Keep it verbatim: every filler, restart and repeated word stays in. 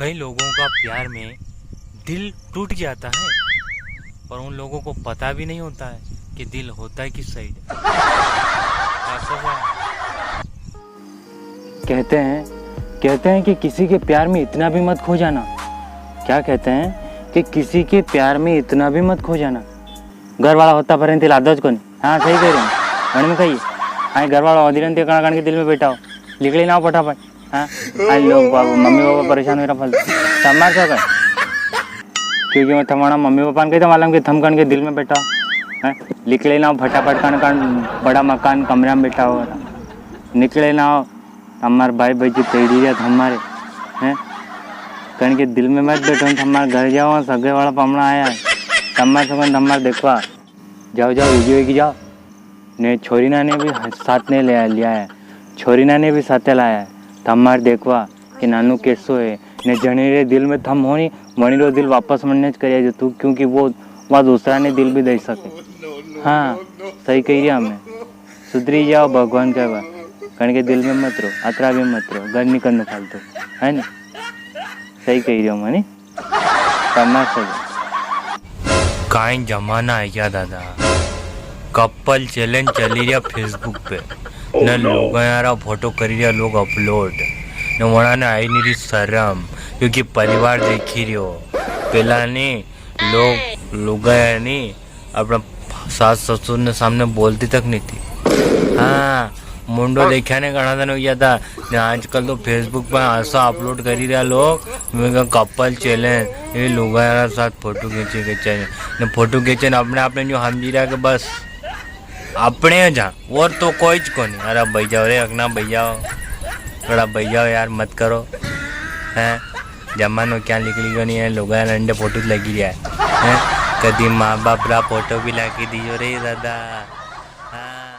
कई लोगों का प्यार में दिल टूट जाता है, पर उन लोगों को पता भी नहीं होता है कि दिल होता है किस साइड। कहते हैं, कहते हैं कि किसी के प्यार में इतना भी मत खो जाना। क्या कहते हैं कि किसी के प्यार में इतना भी मत खो जाना। घर वाला होता पर इनती लादो ज कोनी। हाँ, सही कह रहे हैं। मन में कही, हाँ, घर वाला होती रहती कण कण के दिल में बैठा हो, निकली ना हो फटाफट। हाँ, हाँ, लोग बाबू, मम्मी पापा परेशान हो रहा फल। तमार सो कर। क्योंकि मैं थमारा मम्मी पापा ने कही तो मालूम कि थम कण के दिल में बैठा हो। हैं? निकले ना हो फटाफट कण कण बड़ा मकान कमरा में बैठा हो। निकले ना हो, हमारे भाई भाई जी तेड़ी रहा हमारे। हैं? कण के दिल में मत बैठो, हमारे घर जाओ, सगे वाला पामणा आया है। तमार सो कर, हमारे देखवा। जाओ, जाओ, रेडी होई गी जाओ। ने छोरी ना ने भी साथ ने ले लिया है, छोरी ना ने भी साथे लाया है। तमार देखवा कि नानू कैसो है, ने जणी रे दिल में थम हो नी, वणी रो दिल वापस मन्ने ज करिया जो तू, क्योंकि वो, वा दूसरा ने दिल भी दे सके। हाँ, सही कही रहा मैं। सुधरी जाओ भगवान का बा, कण के दिल में मत रो, अतरा भी मत रो, घर निकलनो फालतू, है नी? सही कही रहा मैं नी? करना चाहिए। काई जमाना आई गया दादा, couple challenge चली रहा Facebook पे, न लुगायां रा फोटो करी रहा लोग upload, न वणा ने आई नी री शर्म, क्योंकि परिवार देखी रह्यो। पेला नी लोग लुगायां नी अपना सास ससुर ने सामने बोलती तक नी थी। हाँ, मुंडो देखा ने घणा दिन हो गया था। ने आजकल तो Facebook पर ऐसा upload करी रहा लोग, मैं कहा couple challenge, ये लुगायां रा साथ फोटो खींचे खींचे ने, ने फोटो खींचे ने अपने आप ने जो समझी रहा कि बस अपने जा, और तो कोई ज कोनी। अरे भाई जाओ रे, अगना भाई जाओ, थोड़ा भाई जाओ यार, मत करो। हैं, जमानो क्या निकली गयो नी है, लुगायां रा अंडे फोटो लगी रहा है। हैं, कदी माँ बाप रा फोटो भी लागी दियो रे दादा। हाँ।